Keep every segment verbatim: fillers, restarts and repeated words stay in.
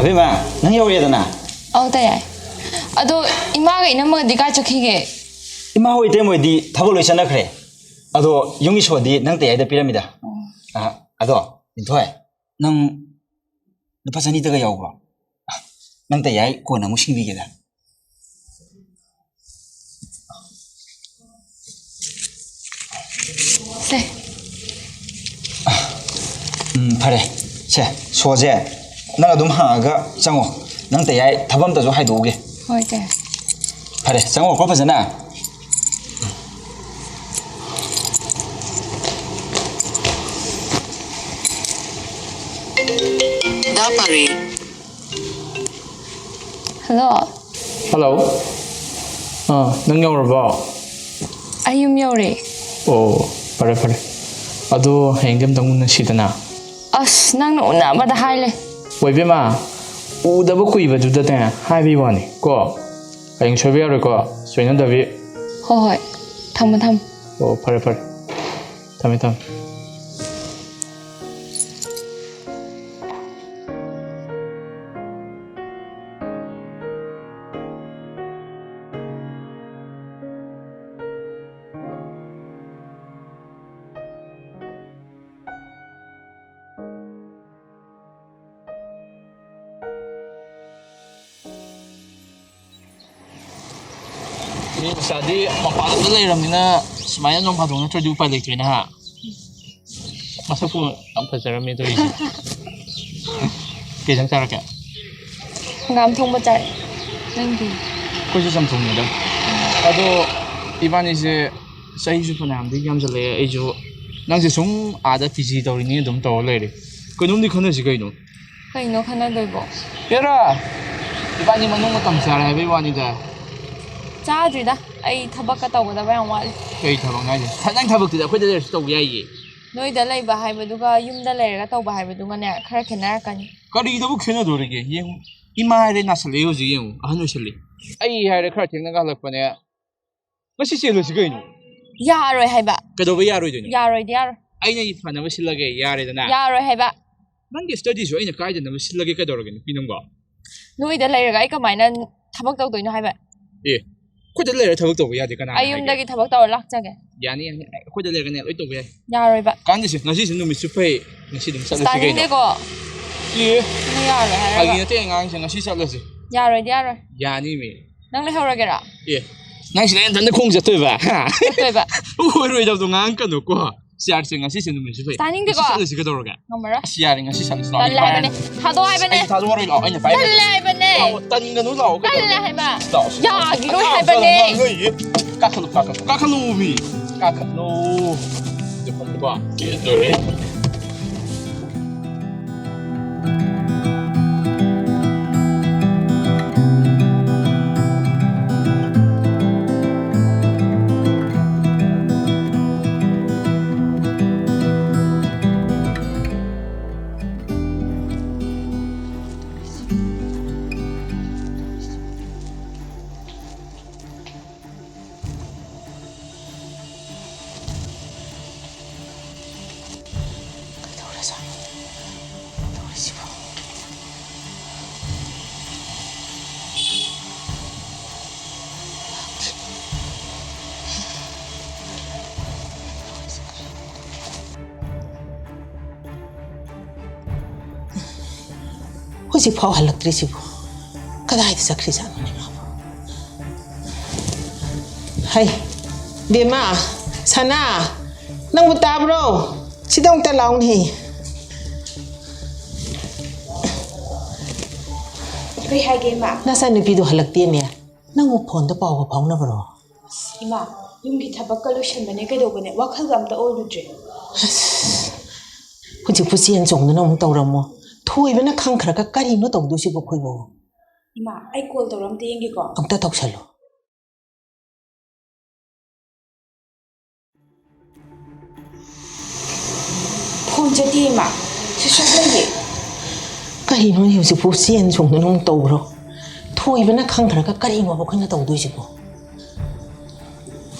ꯑꯕꯦꯝꯃ, ꯅꯪ ꯌꯧꯔꯦꯗꯅ? ꯑꯧ, ꯇꯌꯥꯏ꯫ ꯑꯗꯣ ꯏꯃꯥꯒ ꯏꯅꯝꯃꯒꯗꯤ ꯀꯥꯏ ꯆꯠꯈꯤꯒꯦ? ꯏꯃꯥ ꯍꯣꯏ, ꯏꯇꯩꯃ ꯍꯣꯏꯗꯤ ꯊꯕꯛ ꯂꯣꯏ ꯆꯠꯅꯈ꯭ꯔꯦ꯫ ꯑꯗꯣ ꯌꯨꯝꯒꯤ ꯁꯣꯗꯤ ꯅꯪ ꯇꯌꯥꯏꯗ ꯄꯤꯔꯝꯃꯤꯗ꯫ ꯑꯣ꯫ ꯑ, ꯑꯗꯣ, ꯂꯤꯟꯊꯣꯏ, ꯅꯪ ꯂꯨꯄꯥ ꯆꯅꯤꯗꯒ ꯌꯥꯎꯕ꯭ꯔꯣ? ꯅꯪ ꯇꯌꯥꯏ ꯀꯣꯟꯅ ꯑꯃꯨꯛ ꯁꯤꯡꯕꯤꯒꯦꯗ꯫ ꯁꯦ꯫ ꯎꯝ, ꯐꯔꯦ꯫ ꯁꯦ, ꯁꯣꯁꯦ ꯅꯪ ꯑꯗꯨꯝ ꯍꯥꯡꯉꯒ ꯆꯪꯉꯣ꯫ ꯅꯪ ꯇꯌꯥꯏ ꯊꯕꯛ ꯑꯝꯇꯁꯨ ꯍꯥꯏꯗꯣꯛꯎꯒꯦ꯫ ꯍꯣꯏ, ꯇꯌꯥꯏ꯫ ꯐꯔꯦ, ꯆꯪꯉꯣꯀꯣ ꯐꯖꯅ꯫ ꯗꯥ ꯄꯥꯔꯤ꯫ ꯍꯜꯂꯣ꯫ ꯍꯜꯂꯣ꯫ ꯑꯥ, ꯅꯪ ꯌꯧꯔꯕꯣ? ꯑꯩ ꯌꯨꯝ ꯌꯧꯔꯦ꯫ ꯑꯣ, ꯐꯔꯦ, ꯐꯔꯦ꯫ ꯑꯗꯣ ꯍꯌꯦꯡꯗꯤ ꯑꯝꯇꯪ ꯎꯅꯁꯤꯗꯅ꯫ ꯑꯁ, ꯅꯪꯅ ꯎꯅꯕꯗ ꯍꯥꯏꯂꯦ꯫ ꯍꯣꯏ, ꯏꯕꯦꯝꯃ, ꯎꯗꯕ ꯀꯨꯏꯕꯗꯨꯗꯅꯦ ꯍꯥꯏꯕꯩ ꯋꯥꯅꯤ ꯀꯣ꯫ ꯍꯌꯦꯡ ꯁꯣꯏꯕ ꯌꯥꯔꯣꯏꯀꯣ, ꯁꯣꯏꯅꯗꯕꯤ꯫ ꯍꯣꯏ, ꯍꯣꯏ꯫ ꯊꯝꯃꯣ, ꯊꯝꯃꯣ꯫ ꯑꯣ, ꯐꯔꯦ, ꯐꯔꯦ꯫ ꯊꯝꯃꯦ, ꯊꯝꯃꯦ꯫ ꯃꯤ ꯃꯆꯥꯗꯤ ꯃꯄꯥꯟꯗ ꯂꯩꯔꯕꯅꯤꯅ ꯁꯨꯃꯥꯏꯅ ꯅꯣꯡ ꯐꯥꯗꯣꯛ ꯅꯠꯇ꯭ꯔꯗꯤ ꯎꯄꯥꯏ ꯂꯩꯇ꯭ꯔꯦꯅꯦ, ꯍꯥ? ꯃꯁꯛꯄꯨ ꯌꯥꯝ ꯐꯖꯔꯝꯃꯦ ꯇꯧꯔꯤꯁꯦ꯫ ꯀꯩ ꯏꯟꯖꯥꯡ ꯆꯥꯔꯛꯀꯦ? ꯍꯪꯒꯥꯝ ꯊꯣꯡꯕ ꯆꯥꯏ꯫ ꯅꯪꯗꯤ? ꯑꯩꯈꯣꯏꯁꯨ ꯆꯝꯊꯣꯡꯅꯤꯗ꯫ ꯑꯗꯣ ꯏꯕꯥꯅꯤꯁꯦ ꯆꯍꯤꯁꯨ ꯐꯅꯌꯥꯝꯗꯤ ꯌꯥꯝꯁꯤꯜꯂꯛꯑꯦ꯫ ꯑꯩꯁꯨ, ꯅꯪꯁꯦ ꯁꯨꯝ ꯑꯥꯗ ꯄꯤ ꯖꯤ ꯇꯧꯔꯤꯅꯤ ꯑꯗꯨꯝ ꯇꯧꯔ ꯂꯩꯔꯦ꯫ ꯀꯩꯅꯣꯝꯗꯤ ꯈꯟꯅꯁꯤ ꯀꯩꯅꯣ꯫ ꯀꯩꯅꯣ ꯈꯟꯅꯗꯣꯏꯕꯣ? ꯍꯦꯔꯥ! ꯏꯕꯥꯅꯤ ꯃꯅꯨꯡ ꯃꯇꯝ ꯆꯥꯔꯦ ꯍꯥꯏꯕꯩ ꯋꯥꯅꯤꯗ꯫ ꯆꯥꯗ꯭ꯔꯤꯗ꯫ ꯑꯩ ꯊꯕꯛꯀ ꯇꯧꯒꯗꯕ ꯌꯥꯝ ꯋꯥꯠꯂꯤ꯫ ꯀꯩ ꯊꯕꯛꯅꯣ ꯍꯥꯏꯁꯦ? ꯊ-, ꯅꯪ ꯊꯕꯛꯇꯨꯗꯤ ꯑꯩꯈꯣꯏꯗ ꯂꯩꯔꯁꯨ ꯇꯧꯕ ꯌꯥꯏꯌꯦ꯫ ꯅꯣꯏꯗ ꯂꯩꯕ ꯍꯥꯏꯕꯗꯨꯒ ꯌꯨꯝꯗ ꯂꯩꯔꯒ ꯇꯧꯕ ꯍꯥꯏꯕꯗꯨꯒꯅꯦ, ꯈꯔ ꯈꯦꯠꯅꯔꯛꯀꯅꯤ꯫ ꯀꯔꯤꯗꯕꯨ ꯈꯦꯠꯅꯗꯣꯔꯤꯒꯦ? ꯌꯦꯡꯉꯨ, ꯏꯃꯥ ꯍꯥꯏꯔꯦ ꯅꯥꯁꯜꯂꯛꯑꯦ ꯍꯧꯖꯤꯛ, ꯌꯦꯡꯉꯨ, ꯑꯍꯟ ꯑꯣꯏꯁꯜꯂꯦ꯫ ꯑꯩ ꯍꯥꯏꯔꯦ ꯈꯔ ꯊꯦꯡꯅꯒ ꯍꯜꯂꯛꯄꯅꯦ꯫ ꯉꯁꯤ ꯆꯦꯜꯂꯁꯤ ꯀꯩꯅꯣ? ꯌꯥꯔꯣꯏ ꯍꯥꯏꯕ꯫ ꯀꯩꯗꯧꯕꯩ ꯌꯥꯔꯣꯏꯗꯣꯏꯅꯣ? ꯌꯥꯔꯣꯏꯗꯤ ꯌꯥꯔꯣꯏ꯫ ꯑꯩꯅ ꯑꯩ ꯐꯅꯕ ꯁꯤꯜꯂꯒꯦ, ꯌꯥꯔꯦꯗꯅ꯫ ꯌꯥꯔꯣꯏ ꯍꯥꯏꯕ꯫ ꯅꯪꯒꯤ studyꯁꯨ ꯑꯩꯅ ꯀꯥꯏꯗꯅꯕ ꯁꯤꯜꯂꯒꯦ ꯀꯩꯗꯧꯔꯒꯦ, ꯅꯨꯄꯤ ꯅꯪꯕꯣ? ꯅꯣꯏꯗ ꯂꯩꯔꯒ ꯑꯩ ꯀꯃꯥꯏꯅ ꯊꯕꯛ ꯇꯧꯗꯣꯏꯅꯣ ꯍꯥꯏꯕ? ꯑꯦ, ꯑꯩꯈꯣꯏꯗ ꯂꯩꯔ ꯊꯕꯛ ꯇꯧꯕ ꯌꯥꯗꯦ, ꯀꯅꯥꯅ ꯑꯩ ꯍꯥꯏꯒꯦ? ꯌꯨꯝꯗꯒꯤ ꯊꯕꯛ ꯇꯧꯔ ꯂꯥꯛꯆꯒꯦ꯫ ꯌꯥꯅꯤ, ꯌꯥꯅꯤ, ꯑꯩꯈꯣꯏꯗ ꯂꯩꯔꯒꯅꯦ ꯂꯣꯏ ꯇꯧꯕ ꯌꯥꯏ꯫ ꯌꯥꯔꯣꯏꯕ꯫ ꯀꯥꯟꯗꯦꯁꯦ, ꯉꯁꯤꯁꯦ ꯅꯨꯃꯤꯠꯁꯨ ꯐꯩ, ꯉꯁꯤ ꯑꯗꯨꯝ ꯆꯠꯂꯁꯤ ꯀꯩꯅꯣ꯫ ꯇꯥꯅꯤꯡꯗꯦꯀꯣ꯫ ꯑꯦ, ꯅꯪ ꯌꯥꯔꯣꯏ ꯍꯥꯏꯔꯒ꯫ ꯐꯥꯒꯤ ꯅꯠꯇꯦ ꯑꯉꯥꯡꯁꯦ, ꯉꯁꯤ ꯆꯠꯂꯁꯤ꯫ ꯌꯥꯔꯣꯏꯗꯤ ꯌꯥꯔꯣꯏ꯫ ꯌꯥꯅꯤꯃꯤ꯫ ꯅꯪ ꯂꯩꯍꯧꯔꯒꯦꯔꯥ? ꯑꯦ, ꯅꯪ ꯁꯤꯗ ꯅꯊꯟꯗ ꯈꯣꯡ ꯆꯠꯇꯣꯏꯕ? ꯍꯥ? ꯆꯠꯇꯣꯏꯕ꯫ ꯑꯣꯏꯔꯣꯏꯗꯕꯗꯣ ꯉꯥꯡꯉꯛꯀꯅꯨꯀꯣ꯫ ꯁꯤ ꯌꯥꯔꯁꯦ, ꯉꯁꯤꯁꯦ ꯅꯨꯃꯤꯠꯁꯨ ꯐꯩ꯫ ꯇꯥꯅꯤꯡꯗꯦꯀꯣ꯫ ꯉꯁꯤ ꯆꯠꯂꯁꯤ ꯀꯩꯗꯧꯔꯒꯦ? ꯉꯝꯃꯔꯣꯏ꯫ ꯑꯁ, ꯌꯥꯔꯦ, ꯉꯁꯤ ꯆꯠꯂꯁꯤ ꯂꯥꯛꯑꯣ꯫ ꯇꯜꯂꯦ ꯍꯥꯏꯕꯅꯦ꯫ ꯊꯥꯗꯣꯛꯑꯣ ꯍꯥꯏꯕꯅꯦ꯫ ꯑꯩ ꯊꯥꯗꯣꯛꯑꯔꯣꯏ ꯂꯥꯛꯑꯣ, ꯑꯩꯅ ꯄꯥꯏꯔꯒꯦ꯫ ꯇꯜꯂꯦ ꯍꯥꯏꯕꯅꯦ꯫ ꯂꯥꯛꯑꯣ, ꯇꯟꯒꯅꯨ ꯂꯥꯛꯑꯣ ꯀꯩꯗꯧꯔꯒꯦ? ꯇꯜꯂꯦ ꯍꯥꯏꯕ꯫ ꯂꯥꯛꯑꯣ ꯁꯤ꯫ ꯌꯥꯒꯤꯔꯣꯏ ꯍꯥꯏꯕꯅꯦ꯫ ꯀꯥꯈꯠꯂꯨ, ꯀꯥꯈꯠꯂꯨ, ꯀꯥꯈꯠꯂꯨ ꯃꯤ꯫ ꯀꯥꯈꯠꯂꯨ꯫ ꯀꯦꯟꯗꯣꯔꯦ꯫ ꯍꯧꯖꯤꯛꯐꯥꯎ ꯍꯜꯂꯛꯇ꯭ꯔꯤꯁꯤꯕꯨ? ꯀꯗꯥꯏꯗ ꯆꯠꯈ꯭ꯔꯤꯖꯥꯠꯅꯣꯅꯦ ꯃꯥꯕꯨ? ꯍꯩ, ꯕꯦꯝꯃ, ꯁꯅꯥ, ꯅꯪꯕꯨ ꯇꯥꯕ꯭ꯔꯣ? ꯁꯤꯗ ꯑꯃꯨꯛꯇ ꯂꯥꯎꯅꯦ꯫ ꯀꯩ ꯍꯥꯏꯒꯦ, ꯏꯃꯥ? ꯅꯆꯥꯅꯨꯄꯤꯗꯣ ꯍꯜꯂꯛꯇꯦꯅꯦ꯫ ꯅꯪꯕꯨ ꯐꯣꯟꯗ ꯄꯥꯎꯒ ꯐꯥꯎꯅꯕ꯭ꯔꯣ? ꯑꯁ, ꯏꯃꯥ, ꯌꯨꯝꯒꯤ ꯊꯕꯛꯀ ꯂꯣꯏꯁꯟꯕꯅꯦ ꯀꯩꯗꯧꯕꯅꯦ, ꯋꯥꯈꯜꯒ ꯑꯝꯇ ꯑꯣꯏꯔꯨꯗ꯭ꯔꯦ꯫ ꯑꯁ, ꯍꯧꯖꯤꯛꯄꯨ ꯆꯦꯟ ꯆꯣꯡꯗꯅ ꯑꯃꯨꯛ ꯇꯧꯔꯝꯃꯣ꯫ ꯊꯣꯏꯕꯅ ꯈꯪꯈ꯭ꯔꯒ ꯀꯔꯤꯅꯣ ꯇꯧꯗꯣꯏꯁꯤꯕꯣ ꯑꯩꯈꯣꯏꯕꯣ? ꯏꯃꯥ, ꯑꯩ ꯀꯣꯜ ꯇꯧꯔ ꯑꯝꯇ ꯌꯦꯡꯒꯦꯀꯣ꯫ ꯑꯝꯇ ꯇꯧꯁꯜꯂꯣ꯫ ꯐꯣꯟ ꯆꯠꯇꯦ, ꯏꯃꯥ꯫ ꯁ꯭ꯋꯤꯆ ꯑꯣꯐ ꯂꯩꯌꯦ꯫ ꯀꯔꯤꯅꯣꯅꯦ ꯍꯧꯖꯤꯛꯄꯨ ꯆꯦꯟ ꯆꯣꯡꯗꯅ ꯑꯃꯨꯛ ꯇꯧꯕ꯭ꯔꯣ? ꯊꯣꯏꯕꯅ ꯈꯪꯈ꯭ꯔꯒ ꯀꯔꯤꯅꯣꯕ ꯑꯩꯈꯣꯏꯅ ꯇꯧꯗꯣꯏꯁꯤꯕꯣ?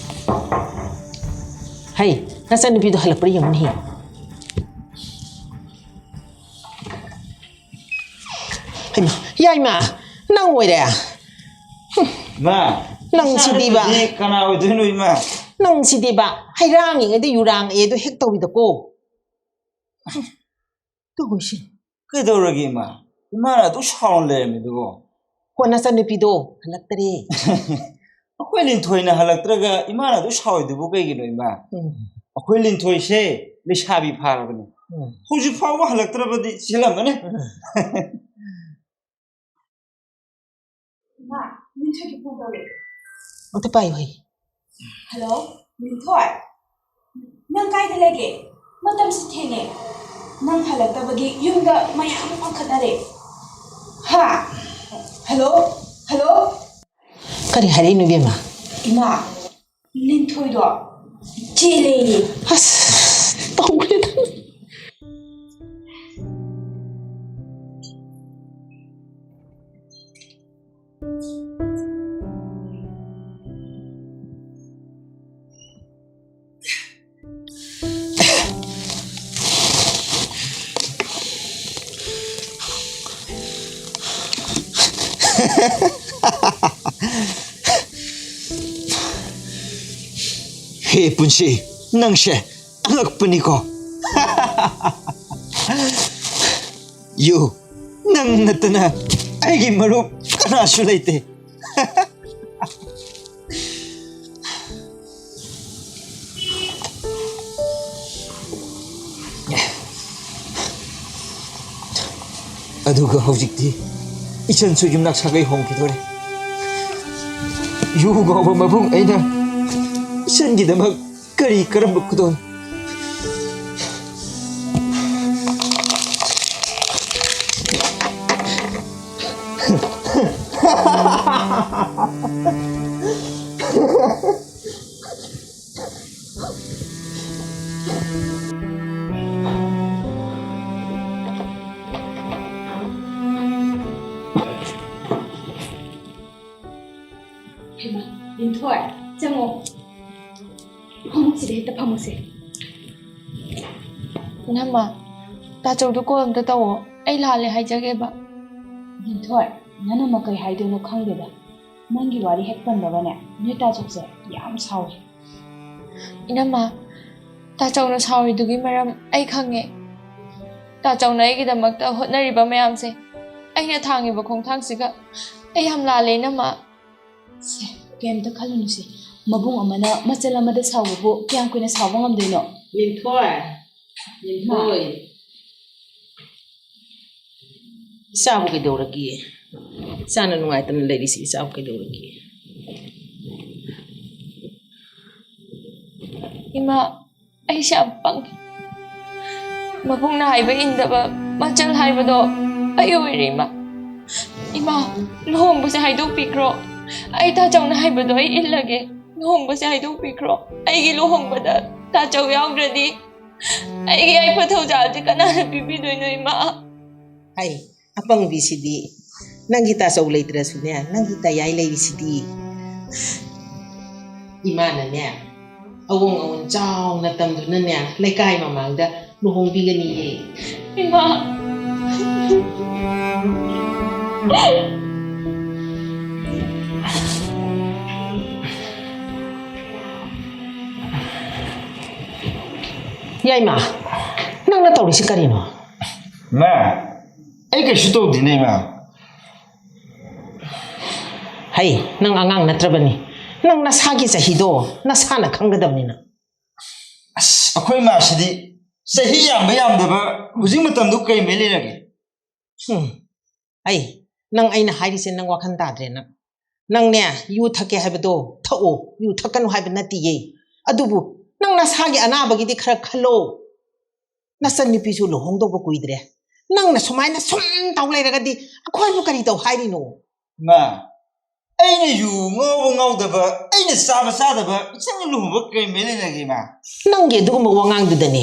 ꯍꯩ, ꯅꯆꯟꯅꯨꯄꯤꯗꯣ ꯍꯜꯂꯛꯄ꯭ꯔꯥ ꯌꯦꯡꯉꯨꯅꯦꯍꯦ꯫ ꯍꯩꯃꯥ, ꯌꯥꯏꯃ, ꯅꯪ ꯑꯣꯏꯔꯦ? ꯃꯥ, ꯅꯪ ꯁꯤꯗꯤꯕ꯫ ꯏꯆꯥꯅꯨꯄꯤꯗꯤ ꯀꯅꯥ ꯑꯣꯏꯗꯣꯏꯅꯣ, ꯏꯃꯥ? ꯅꯪ ꯁꯤꯗꯤꯕ, ꯍꯩꯔꯥꯡꯉꯤꯉꯩꯗ ꯌꯨꯔꯥꯡ ꯑꯦꯗꯣ ꯍꯦꯛ ꯇꯧꯏꯗꯀꯣ꯫ ꯇꯧꯏꯁꯤ꯫ ꯀꯩꯗꯧꯔꯒꯦ, ꯏꯃꯥ? ꯏꯃꯥꯅ ꯑꯗꯨꯛ ꯁꯥꯎꯅ ꯂꯩꯔꯝꯃꯤꯗꯨꯕꯣ? ꯍꯣ, ꯅꯆꯟꯅꯨꯄꯤꯗꯣ ꯍꯜꯂꯛꯇꯔꯦ꯫ ꯑꯩꯈꯣꯏ ꯂꯤꯟꯊꯣꯏꯅ ꯍꯜꯂꯛꯇ꯭ꯔꯒ ꯏꯃꯥꯅ ꯑꯗꯨꯛ ꯁꯥꯎꯔꯤꯗꯨꯕꯨ ꯀꯩꯒꯤꯅꯣ, ꯏꯃꯥ? ꯎꯝ꯫ ꯑꯩꯈꯣꯏ ꯂꯤꯟꯊꯣꯏꯁꯦ ꯂꯩꯁꯥꯕꯤ ꯐꯥꯔꯕꯅꯦ꯫ ꯎꯝ꯫ ꯍꯧꯖꯤꯛ ꯐꯥꯎꯕ ꯍꯜꯂꯛꯇ꯭ꯔꯕꯗꯤ ꯆꯦꯜꯂꯝꯃꯅꯤ꯫ ꯎꯝ꯫ ꯏꯃꯥ, ꯂꯤꯟꯊꯣꯏꯒꯤ ꯐꯣꯟ ꯇꯧꯔꯛꯑꯦ꯫ ꯑꯝꯇ ꯄꯥꯏꯌꯨ ꯍꯩ꯫ ꯍꯜꯂꯣ, ꯂꯤꯟꯊꯣꯏ꯫ ꯅꯪ ꯀꯥꯏꯗ ꯂꯩꯒꯦ? ꯃꯇꯝꯁꯨ ꯊꯦꯡꯉꯦ꯫ ꯅꯪ ꯍꯜꯂꯛꯇꯕꯒꯤ ꯌꯨꯝꯗ ꯃꯌꯥꯝ ꯄꯥꯈꯠꯅꯔꯦ꯫ ꯍꯥ? ꯍꯜꯂꯣ? ꯍꯜꯂꯣ? ꯀꯔꯤ ꯍꯥꯏꯔꯛꯏꯅꯣ, ꯏꯕꯦꯝꯃ? ꯏꯃꯥ, ꯂꯤꯟꯊꯣꯏꯗꯣ ꯆꯦꯜꯂꯦꯌꯦ꯫ ꯑꯁ, ꯇꯧꯔꯦꯗ꯫ ꯍꯦ ꯄꯨꯟꯁꯤ, ꯅꯪꯁꯦ ꯑꯉꯛꯄꯅꯤꯀꯣ꯫ ꯌꯨ꯫ ꯅꯪ ꯅꯠꯇꯅ ꯑꯩꯒꯤ ꯃꯔꯨꯞ ꯀꯅꯥꯁꯨ ꯂꯩꯇꯦ꯫ ꯑꯗꯨꯒ ꯍꯧꯖꯤꯛꯇꯤ ꯏꯆꯟꯁꯨ ꯌꯨꯝꯅꯥꯛ ꯁꯥꯒꯩ ꯍꯣꯡꯈꯤꯗꯣꯔꯦ꯫ ꯌꯨ ꯉꯥꯎꯕ ꯃꯕꯨꯡ ꯑꯩꯅ ꯏꯆꯟꯒꯤꯗꯃꯛ ꯀꯔꯤ ꯀꯔꯝꯕ ꯈꯨꯗꯣꯜ? ꯍꯩꯃꯥ, ꯂꯤꯟꯊꯣꯏ, ꯆꯪꯉꯣ꯫ ꯐꯃꯨꯡꯁꯤꯗ ꯍꯦꯛꯇ ꯐꯝꯃꯨꯁꯦ꯫ ꯏꯅꯝꯃ, ꯇꯥꯆꯧꯗꯣ ꯀꯣꯜ ꯑꯝꯇ ꯇꯧꯋꯣ꯫ ꯑꯩ ꯂꯥꯜꯂꯦ ꯍꯥꯏꯖꯒꯦꯕ꯫ ꯂꯤꯟꯊꯣꯏ, ꯅꯅꯝꯃ ꯀꯩ ꯍꯥꯏꯗꯣꯏꯅꯣ ꯈꯪꯗꯦꯗ꯫ ꯅꯪꯒꯤ ꯋꯥꯔꯤ ꯍꯦꯛ ꯄꯟꯕꯒꯅꯦ, ꯅꯣꯏ ꯇꯥꯆꯧꯁꯦ ꯌꯥꯝ ꯁꯥꯎꯋꯦ꯫ ꯏꯅꯝꯃ, ꯇꯥꯆꯧꯅ ꯁꯥꯎꯔꯤꯗꯨꯒꯤ ꯃꯔꯝ ꯑꯩ ꯈꯪꯉꯦ꯫ ꯇꯥꯆꯧꯅ ꯑꯩꯒꯤꯗꯃꯛꯇ ꯍꯣꯠꯅꯔꯤꯕ ꯃꯌꯥꯝꯁꯦ, ꯑꯩꯅ ꯊꯥꯡꯉꯤꯕ ꯈꯣꯡꯊꯥꯡꯁꯤꯒ ꯑꯩ ꯌꯥꯝ ꯂꯥꯜꯂꯦ, ꯏꯅꯝꯃ꯫ ꯁꯦ, ꯀꯩꯝꯇ ꯈꯜꯂꯨꯅꯨꯁꯦ꯫ ꯃꯕꯨꯡ ꯑꯃꯅ ꯃꯆꯜ ꯑꯃꯗ ꯁꯥꯎꯕꯕꯨ ꯀꯌꯥꯝ ꯀꯨꯏꯅ ꯁꯥꯎꯕ ꯉꯝꯗꯣꯏꯅꯣ? ꯂꯤꯟꯊꯣꯏ, ꯂꯤꯟꯊꯣꯏ꯫ ꯏꯆꯥꯕꯨ ꯀꯩꯗꯧꯔꯒꯦ? ꯏꯆꯥꯅ ꯅꯨꯡꯉꯥꯏꯇꯅ ꯂꯩꯔꯤꯁꯤ ꯏꯆꯥꯕꯨ ꯀꯩꯗꯧꯔꯒꯦ? ꯏꯃꯥ, ꯑꯩꯁꯦ ꯌꯥꯝ ꯄꯪꯉꯤ꯫ ꯃꯕꯨꯡꯅ ꯍꯥꯏꯕ ꯏꯟꯗꯕ ꯃꯆꯜ ꯍꯥꯏꯕꯗꯣ ꯑꯩ ꯑꯣꯏꯔꯦ, ꯏꯃꯥ꯫ ꯏꯃꯥ, ꯂꯨꯍꯣꯡꯕꯁꯦ ꯍꯥꯏꯗꯣꯛꯄꯤꯈ꯭ꯔꯣ꯫ ꯑꯩ ꯇꯥꯆꯧꯅ ꯍꯥꯏꯕꯗꯣ ꯑꯩ ꯏꯜꯂꯒꯦ꯫ ꯂꯨꯍꯣꯡꯕꯁꯦ ꯍꯥꯏꯗꯣꯛꯄꯤꯈ꯭ꯔꯣ꯫ ꯑꯩꯒꯤ ꯂꯨꯍꯣꯡꯕꯗ ꯇꯥꯆꯧ ꯌꯥꯎꯗ꯭ꯔꯗꯤ ꯑꯩꯒꯤ ꯌꯥꯏꯐ ꯊꯧꯖꯥꯜꯁꯦ ꯀꯅꯥꯅ ꯄꯤꯕꯤꯗꯣꯏꯅꯣ, ꯏꯃꯥ? ꯍꯩ, ꯑꯄꯪꯕꯤꯁꯤꯗꯤ꯫ ꯅꯪꯒꯤ ꯇꯥꯆꯧ ꯂꯩꯇ꯭ꯔꯁꯨꯅꯦ, ꯅꯪꯒꯤ ꯇꯌꯥꯏ ꯂꯩꯔꯤꯁꯤꯗꯤ꯫ ꯏꯃꯥꯅꯅꯦ, ꯑꯋꯣꯡ ꯑꯋꯣꯟ ꯆꯥꯎꯅ ꯇꯝꯗꯨꯅꯅꯦ, ꯂꯩꯀꯥꯏ ꯃꯃꯥꯡꯗ ꯂꯨꯍꯣꯡꯕꯤꯒꯅꯤꯌꯦ꯫ ꯏꯃꯥ! ꯌꯥꯏꯃ, ꯅꯪꯅ ꯇꯧꯔꯤꯁꯤ ꯀꯔꯤꯅꯣ? ꯃꯥ, ꯑꯩ ꯀꯩꯁꯨ ꯇꯧꯗꯦꯅꯦ, ꯏꯃꯥ꯫ ꯍꯩ, ꯅꯪ ꯑꯉꯥꯡ ꯅꯠꯇ꯭ꯔꯕꯅꯤ꯫ ꯅꯪ ꯅꯁꯥꯒꯤ ꯆꯍꯤꯗꯣ ꯅꯁꯥꯅ ꯈꯪꯒꯗꯕꯅꯤꯅ꯫ ꯑꯁ, ꯑꯩꯈꯣꯏ ꯏꯃꯥꯁꯤꯗꯤ ꯆꯍꯤ ꯌꯥꯝꯕ ꯌꯥꯝꯗꯕ ꯍꯧꯖꯤꯛ ꯃꯇꯝꯗꯨ ꯀꯩ ꯃꯩ ꯂꯩꯔꯒꯦ? ꯍꯨꯝ꯫ ꯑꯩ, ꯅꯪ ꯑꯩꯅ ꯍꯥꯏꯔꯤꯁꯦ ꯅꯪ ꯋꯥꯈꯜ ꯇꯥꯗ꯭ꯔꯦ ꯅꯪ꯫ ꯅꯪꯅꯦ, ꯌꯨ ꯊꯛꯀꯦ ꯍꯥꯏꯕꯗꯣ ꯊꯛꯑꯣ, ꯌꯨ ꯊꯛꯀꯅꯨ ꯍꯥꯏꯕ ꯅꯠꯇꯤꯌꯦ꯫ ꯑꯗꯨꯕꯨ ꯅꯪ ꯅꯁꯥꯒꯤ ꯑꯅꯥꯕꯒꯤꯗꯤ ꯈꯔ ꯈꯜꯂꯣ꯫ ꯅꯆꯟ ꯅꯨꯄꯤꯁꯨ ꯂꯨꯍꯣꯡꯗꯧꯕ ꯀꯨꯏꯗ꯭ꯔꯦ꯫ ꯅꯪꯅ ꯁꯨꯃꯥꯏꯅ ꯁꯨꯝ ꯇꯧ ꯂꯩꯔꯒꯗꯤ ꯑꯩꯈꯣꯏꯕꯨ ꯀꯔꯤ ꯇꯧ ꯍꯥꯏꯔꯤꯅꯣ? ꯃꯥ, ꯑꯩꯅ ꯌꯨ ꯉꯥꯎꯕ ꯉꯥꯎꯗꯕ, ꯑꯩꯅ ꯆꯥꯕ ꯆꯥꯗꯕ, ꯏꯆꯟꯒꯤ ꯂꯨꯍꯣꯡꯕ ꯀꯔꯤ ꯃꯔꯤ ꯂꯩꯅꯒꯦ, ꯏꯃꯥ? ꯅꯪꯒꯤ ꯑꯗꯨꯒꯨꯝꯕ ꯋꯥꯉꯥꯡꯗꯨꯗꯅꯦ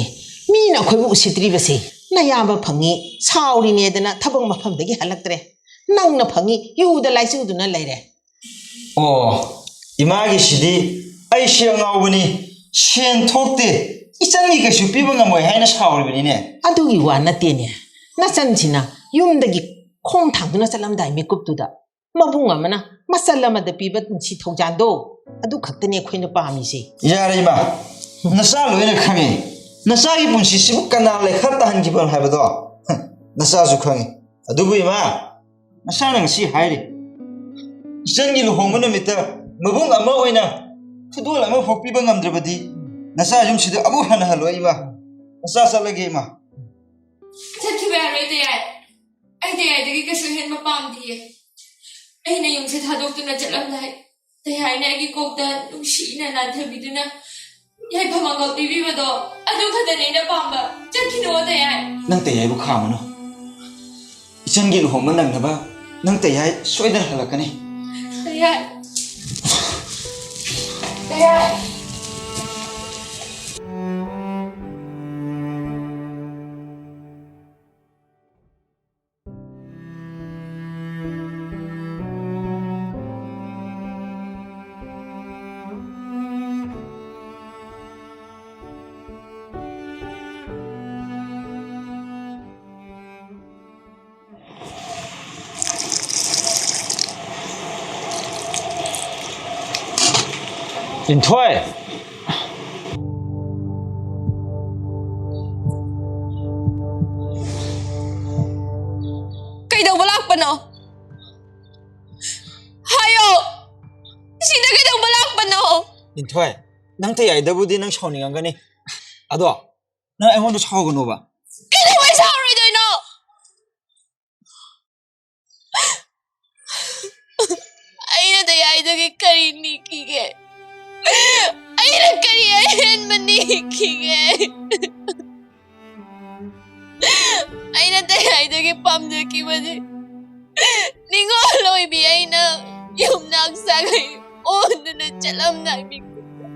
ꯃꯤꯅ ꯑꯩꯈꯣꯏꯕꯨ ꯎꯁꯤꯠꯇ꯭ꯔꯤꯕꯁꯦ꯫ ꯅꯌꯥꯝꯕ ꯐꯪꯉꯤ, ꯁꯥꯎꯔꯤꯅꯦꯗꯅ ꯊꯕꯛ ꯃꯐꯝꯗꯒꯤ ꯍꯜꯂꯛꯇ꯭ꯔꯦ꯫ ꯅꯪꯅ ꯐꯪꯉꯤ, ꯌꯨꯗ ꯂꯥꯏꯆꯨꯗꯨꯅ ꯂꯩꯔꯦ꯫ ꯑꯣ, ꯏꯃꯥꯒꯤꯁꯤꯗꯤ ꯑꯩꯁꯦ ꯑꯉꯥꯎꯕꯅꯤ, ꯁꯦꯟ ꯊꯣꯛꯇꯦ, ꯏꯆꯟꯒꯤ ꯀꯩꯁꯨ ꯄꯤꯕ ꯉꯝꯃꯣꯏ ꯍꯥꯏꯅ ꯁꯥꯎꯔꯤꯕꯅꯤꯅꯦ꯫ ꯑꯗꯨꯒꯤ ꯋꯥ ꯅꯠꯇꯦꯅꯦ꯫ ꯅꯆꯟꯁꯤꯅ ꯌꯨꯝꯗꯒꯤ ꯈꯣꯡ ꯊꯥꯡꯗꯨꯅ ꯆꯠꯂꯝꯗꯥꯏ ꯃꯤꯀꯨꯞꯇꯨꯗ ꯃꯕꯨꯡ ꯑꯃꯅ ꯃꯆꯜ ꯑꯃꯗ ꯄꯤꯕ ꯅꯨꯡꯁꯤ ꯊꯧꯖꯥꯟꯗꯣ, ꯑꯗꯨ ꯈꯛꯇꯅꯦ ꯑꯩꯈꯣꯏꯅ ꯄꯥꯝꯃꯤꯁꯦ꯫ ꯌꯥꯔꯦ ꯏꯃꯥ, ꯅꯆꯥ ꯂꯣꯏꯅ ꯈꯪꯉꯤ꯫ ꯅꯆꯥꯒꯤ ꯄꯨꯟꯁꯤꯁꯤꯕꯨ ꯀꯅꯥ ꯂꯩꯈꯥ ꯇꯥꯍꯟꯈꯤꯕꯅꯣ ꯍꯥꯏꯕꯗꯣ ꯅꯆꯥꯁꯨ ꯈꯪꯉꯤ꯫ ꯑꯗꯨꯕꯨ ꯏꯃꯥ, ꯅꯆꯥꯅ ꯉꯁꯤ ꯍꯥꯏꯔꯤ, ꯏꯆꯟꯒꯤ ꯂꯨꯍꯣꯡꯕ ꯅꯨꯃꯤꯠꯇ ꯃꯕꯨꯡ ꯑꯃ ꯑꯣꯏꯅ ꯈꯨꯗꯣꯜ ꯑꯃ ꯐꯥꯎ ꯄꯤꯕ ꯉꯝꯗ꯭ꯔꯕꯗꯤ ꯅꯆꯥ ꯌꯨꯝꯁꯤꯗ ꯑꯃꯨꯛ ꯍꯟꯅ ꯍꯜꯂꯣꯏ ꯏꯃꯥ꯫ ꯅꯆꯥ ꯆꯠꯂꯒꯦ ꯏꯃꯥ꯫ ꯆꯠꯈꯤꯕ ꯌꯥꯔꯣꯏ ꯇꯌꯥꯏ꯫ ꯑꯩ ꯇꯌꯥꯏꯗꯒꯤ ꯀꯩꯁꯨ ꯍꯦꯟꯕ ꯄꯥꯝꯗꯤꯌꯦ꯫ ꯑꯩꯅ ꯌꯨꯝꯁꯦ ꯊꯥꯗꯣꯛꯇꯨꯅ ꯆꯠꯂꯝꯗꯥꯏ ꯇꯌꯥꯏꯅ ꯑꯩꯒꯤ ꯀꯣꯛꯇ ꯅꯨꯡꯁꯤꯅ ꯅꯥꯟꯊꯕꯤꯗꯨꯅ ꯌꯥꯏꯐ ꯃꯪꯒꯣꯜ ꯄꯤꯕꯤꯕꯗꯣ ꯑꯗꯨ ꯈꯛꯇꯅꯦ ꯑꯩꯅ ꯄꯥꯝꯕ꯫ ꯆꯠꯈꯤꯅꯨ ꯇꯌꯥꯏ꯫ ꯅꯪ ꯇꯌꯥꯏꯕꯨ ꯈꯥꯝꯃꯅꯨ꯫ ꯏꯆꯟꯒꯤ ꯂꯨꯍꯣꯡꯕ ꯅꯪꯅꯕ ꯅꯪ ꯇꯌꯥꯏ ꯁꯣꯏꯗꯅ ꯍꯜꯂꯛꯀꯅꯤ꯫ ꯇꯌꯥꯏ꯫ ꯇꯌꯥꯏ꯫ ꯂꯤꯟꯊꯣꯏ! ꯀꯩꯗꯧꯕ ꯂꯥꯛꯄꯅꯣ? ꯍꯥꯏꯌꯣ꯫ ꯁꯤꯗ ꯀꯩꯗꯧꯕ ꯂꯥꯛꯄꯅꯣ? ꯂꯤꯟꯊꯣꯏ, ꯅꯪ ꯇꯌꯥꯏꯗꯕꯨꯗꯤ ꯅꯪ ꯁꯥꯎꯅꯤꯡꯉꯝꯒꯅꯤ꯫ ꯑꯗꯣ ꯅꯪ ꯑꯩꯉꯣꯟꯗ ꯁꯥꯎꯒꯅꯣꯕ꯫ ꯀꯩꯗꯧꯕꯩ ꯁꯥꯎꯔꯣꯏꯗꯣꯏꯅꯣ? ꯑꯩꯅ ꯇꯌꯥꯏꯗꯒꯤ ꯀꯔꯤ ꯅꯤꯈꯤꯒꯦ? ꯑꯩꯅ ꯀꯔꯤ ꯑꯍꯦꯟꯕ ꯅꯤꯈꯤꯒꯦ? ꯑꯩꯅ ꯇꯌꯥꯏꯗꯒꯤ ꯄꯥꯝꯖꯈꯤꯕꯗꯤ ꯅꯤꯡꯉꯣꯜ ꯑꯣꯏꯕꯤ ꯑꯩꯅ ꯌꯨꯝꯅꯥꯛ ꯁꯥꯒꯩ ꯑꯣꯟꯗꯨꯅ ꯆꯠꯂꯝꯗꯥꯏ ꯃꯤꯀꯨꯞꯇ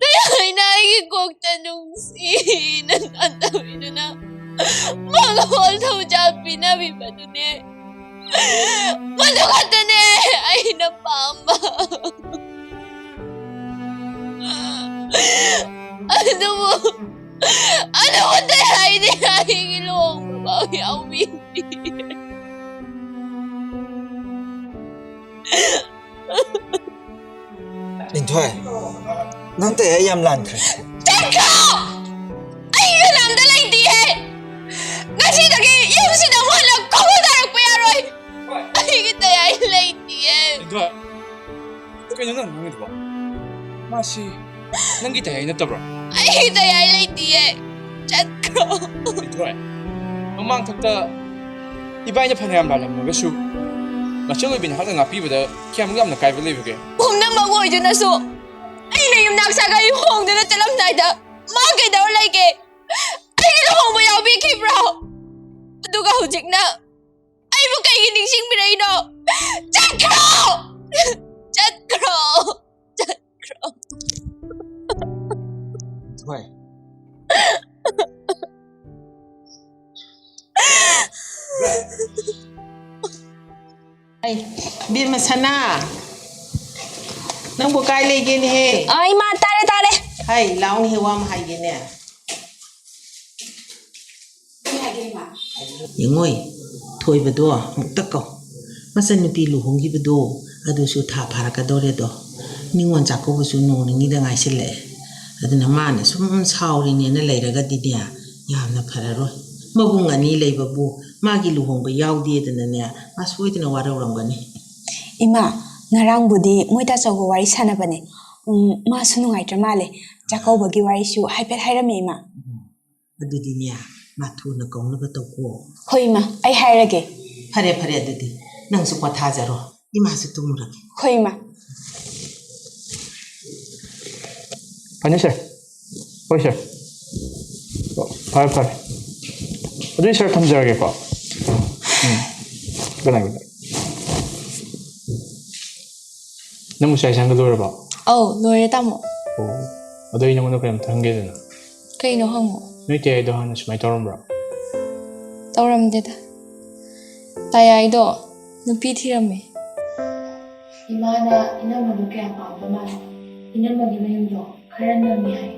ꯇꯌꯥꯏꯅ ꯑꯩꯒꯤ ꯀꯣꯛꯇ ꯅꯨꯡꯁꯤꯅ ꯅꯥꯟꯊꯕꯤꯗꯨꯅ ꯃꯉꯣꯜ ꯊꯧꯖꯥꯜ ꯄꯤꯅꯕꯤꯕꯗꯨꯅꯦ꯫ ꯃꯗꯨ ꯈꯛꯇꯅꯦ ꯑꯩꯅ ꯄꯥꯝꯕ꯫ ꯑꯗꯨꯕꯨ, ꯑꯗꯨꯕꯨ ꯇꯌꯥꯏꯗꯤ ꯑꯩꯒꯤ ꯂꯨꯍꯣꯡꯕ ꯐꯥꯎ ꯌꯥꯎꯕꯤꯗꯦ꯫ ꯂꯤꯟꯊꯣꯏ, ꯅꯪ ꯇꯌꯥꯏ ꯌꯥꯝ ꯂꯥꯟꯈ꯭ꯔꯦ꯫ ꯆꯠꯈ꯭ꯔꯣ! ꯑꯩ ꯀꯅꯥꯝꯇ ꯂꯩꯇꯤꯌꯦ꯫ ꯉꯁꯤꯗꯒꯤ ꯌꯨꯝꯁꯤꯗ ꯑꯃꯨꯛ ꯍꯟꯅ ꯀꯧꯕ ꯇꯥꯔꯛꯄ ꯌꯥꯔꯣꯏ꯫ ꯑꯩꯒꯤ ꯇꯌꯥꯏ ꯂꯩꯇꯤꯌꯦ꯫ ꯂꯤꯟꯊꯣꯏ, ꯀꯩꯅꯣ ꯅꯪ ꯉꯥꯡꯉꯤꯗꯨꯕꯣ? ꯃꯥꯁꯤ ꯅꯪꯒꯤ ꯇꯌꯥꯏ ꯅꯠꯇꯕ꯭ꯔꯣ? ꯑꯩꯒꯤ ꯇꯌꯥꯏ ꯂꯩꯇꯤꯌꯦ꯫ ꯆꯠꯈ꯭ꯔꯣ꯫ ꯂꯤꯟꯊꯣꯏ, ꯃꯃꯥꯡꯊꯛꯇ ꯏꯕꯥꯏꯅ ꯐꯅꯌꯥꯝ ꯂꯥꯜꯂꯝꯃꯒꯁꯨ, ꯃꯆꯜ ꯑꯣꯏꯕꯤ ꯅꯍꯥꯛꯅ ꯉꯥꯛꯄꯤꯕꯗ ꯀꯌꯥꯃꯨꯛ ꯌꯥꯝꯅ ꯀꯥꯏꯕ ꯂꯩꯕꯒꯦ? ꯄꯨꯝꯅꯃꯛ ꯑꯣꯏꯗꯨꯅꯁꯨ ꯑꯩꯅ ꯌꯨꯝꯅꯥꯛ ꯁꯥꯒꯩ ꯍꯣꯡꯗꯨꯅ ꯆꯠꯂꯝꯗꯥꯏꯗ ꯃꯥ ꯀꯩꯗꯧꯔ ꯂꯩꯒꯦ? ꯑꯩꯒꯤ ꯂꯨꯍꯣꯡꯕ ꯌꯥꯎꯕꯤꯈꯤꯕ꯭ꯔꯣ? ꯑꯗꯨꯒ ꯍꯧꯖꯤꯛꯅ ꯑꯩꯕꯨ ꯀꯩꯒꯤ ꯅꯤꯡꯁꯤꯡꯕꯤꯔꯛꯏꯅꯣ? ꯆꯠꯈ꯭ꯔꯣ! ꯆꯠꯈ꯭ꯔꯣ! ꯆꯠꯈ꯭ꯔꯣ! ꯍꯣꯏ꯫ ꯑꯩ, ꯏꯕꯦꯝꯃ ꯁꯅꯥ, ꯅꯪꯕꯨ ꯀꯥꯏ ꯂꯩꯒꯦꯅꯦꯍꯦ? ꯑ, ꯏꯃꯥ, ꯇꯥꯔꯦ, ꯇꯥꯔꯦ꯫ ꯍꯥꯏ, ꯂꯥꯎꯅꯦꯍꯦ, ꯋꯥ ꯑꯃ ꯍꯥꯏꯒꯦꯅꯦ꯫ ꯌꯦꯡꯉꯣꯏ, ꯊꯣꯏꯕꯗꯣ ꯑꯃꯨꯛꯇ ꯀꯧ꯫ ꯃꯆꯟꯅꯨꯄꯤ ꯂꯨꯍꯣꯡꯈꯤꯕꯗꯣ ꯑꯗꯨꯁꯨ ꯊꯥ ꯐꯥꯔꯛꯀꯗꯧꯔꯦꯗꯣ꯫ ꯅꯤꯉꯣꯜ ꯆꯥꯛꯀꯧꯕꯁꯨ ꯅꯣꯡ ꯅꯤꯅꯤꯗ ꯉꯥꯏꯁꯤꯜꯂꯛꯑꯦ꯫ ꯑꯗꯨꯅ ꯃꯥꯅ ꯁꯨꯝ ꯁꯥꯎꯔꯤꯅꯦꯅ ꯂꯩꯔꯒꯗꯤꯅꯦ, ꯌꯥꯝꯅ ꯐꯔꯔꯣꯏ꯫ ꯃꯕꯨꯡ ꯑꯅꯤ ꯂꯩꯕꯕꯨ ꯃꯥꯒꯤ ꯂꯨꯍꯣꯡꯕ ꯌꯥꯎꯗꯦꯗꯅꯅꯦ, ꯃꯥ ꯁꯣꯏꯗꯅ ꯋꯥꯔꯧꯔꯝꯒꯅꯤ꯫ ꯏꯃꯥ, ꯉꯔꯥꯡꯕꯨꯗꯤ ꯃꯣꯏ ꯇꯥꯆꯧꯒ ꯋꯥꯔꯤ ꯁꯥꯟꯅꯕꯅꯦ꯫ ꯎꯝ, ꯃꯥꯁꯨ ꯅꯨꯡꯉꯥꯏꯇ꯭ꯔ ꯃꯥꯜꯂꯦ꯫ ꯆꯥꯛꯀꯧꯕꯒꯤ ꯋꯥꯔꯤꯁꯨ ꯍꯥꯏꯐꯦꯠ ꯍꯥꯏꯔꯝꯃꯦ, ꯏꯃꯥ꯫ ꯑꯗꯨꯗꯤꯅꯦ, ꯃꯥ ꯊꯨꯅ ꯀꯧꯅꯕ ꯇꯧꯀꯣ꯫ ꯍꯣꯏ, ꯏꯃꯥ, ꯑꯩ ꯍꯥꯏꯔꯒꯦ꯫ ꯐꯔꯦ, ꯐꯔꯦ, ꯑꯗꯨꯗꯤ ꯅꯪꯁꯨ ꯄꯣꯊꯥꯖꯔꯣ, ꯏꯃꯥꯁꯨ ꯇꯨꯝꯃꯨꯔꯒꯦ꯫ ꯍꯣꯏ, ꯏꯃꯥ꯫ ꯐꯅꯤ, ꯁꯥꯔ꯫ ꯍꯣꯏ, ꯁꯥꯔ꯫ ꯑꯣ, ꯐꯔꯦ, ꯐꯔꯦ꯫ ꯑꯗꯨꯗꯤ, ꯁꯥꯔ, ꯊꯝꯖꯔꯒꯦꯀꯣ꯫ ꯎꯝ꯫ Good night, good night꯫ ꯅꯪꯕꯨ ꯆꯥꯛ ꯏꯁꯤꯡꯒ ꯂꯣꯏꯔꯕꯣ? ꯑꯧ, ꯂꯣꯏꯔꯦ, ꯇꯥꯃꯣ꯫ ꯑꯣ, ꯑꯗꯣ ꯑꯩ ꯅꯉꯣꯟꯗ ꯀꯩꯅꯣꯝꯇ ꯍꯪꯒꯦꯗꯅ꯫ ꯀꯩꯅꯣ ꯍꯪꯉꯣ꯫ ꯅꯣꯏ ꯇꯌꯥꯏꯗꯣ ꯍꯥꯟꯅ ꯁꯨꯃꯥꯏꯅ ꯇꯧꯔꯝꯕ꯭ꯔꯣ? ꯇꯧꯔꯝꯗꯦꯗ꯫ ꯇꯌꯥꯏꯗꯣ ꯅꯨꯄꯤ ꯊꯤꯔꯝꯃꯦ꯫ ꯏꯃꯥꯅ ꯏꯅꯝꯃꯗꯣ ꯀꯌꯥ ꯄꯥꯝꯗ ꯃꯥꯜꯂꯦ꯫ ꯏꯅꯝꯃꯒꯤ ꯃꯌꯨꯝꯗꯣ ꯈꯔ ꯅꯪꯉꯦ ꯍꯥꯏ꯫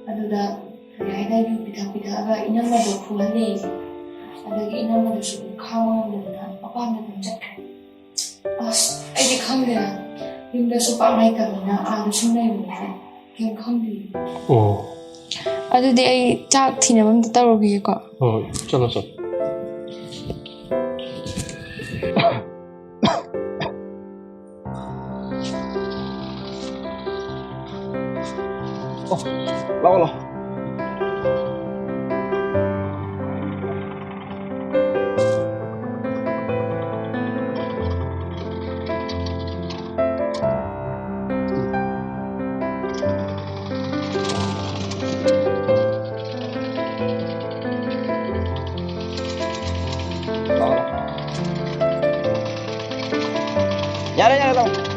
ꯑꯗꯨꯗ ꯇꯌꯥꯏꯅ ꯌꯨ ꯄꯤꯊꯛ ꯄꯤꯊꯛꯑꯒ ꯏꯅꯝꯃꯗꯣ ꯐꯨꯍꯜꯂꯦ꯫ ꯑꯗꯒꯤ ꯏꯅꯝꯃꯗꯨꯁꯨ ꯈꯥꯡꯕ ꯉꯝꯗꯗꯅ ꯃꯄꯥꯝꯗ ꯑꯗꯨꯝ ꯆꯠꯈ꯭ꯔꯦ꯫ ꯑꯁ, ꯑꯩꯗꯤ ꯈꯪꯗꯦꯗ꯫ ꯌꯨꯝꯗꯁꯨ ꯄꯥꯛ ꯂꯩꯇꯕꯅꯤꯅ ꯑꯥꯗ ꯁꯨꯝ ꯂꯩꯕꯅꯤꯅ ꯀꯩꯝ ꯈꯪꯗꯦ꯫ ꯑꯣ꯫ ꯑꯗꯨꯗꯤ ꯑꯩ ꯆꯥꯛ ꯊꯤꯅꯕ ꯑꯝꯇ ꯇꯧꯔꯨꯈꯤꯒꯦꯀꯣ꯫ ꯍꯣꯏ, ꯍꯣꯏ, ꯆꯠꯂꯣ, ꯆꯠꯂꯣ꯫ ꯑꯣ, ꯂꯥꯛꯑꯣ, ꯂꯥꯛꯑꯣ꯫ ꯌꯥꯔꯦ, ꯌꯥꯔꯦ, ꯂꯥꯛꯑꯣ꯫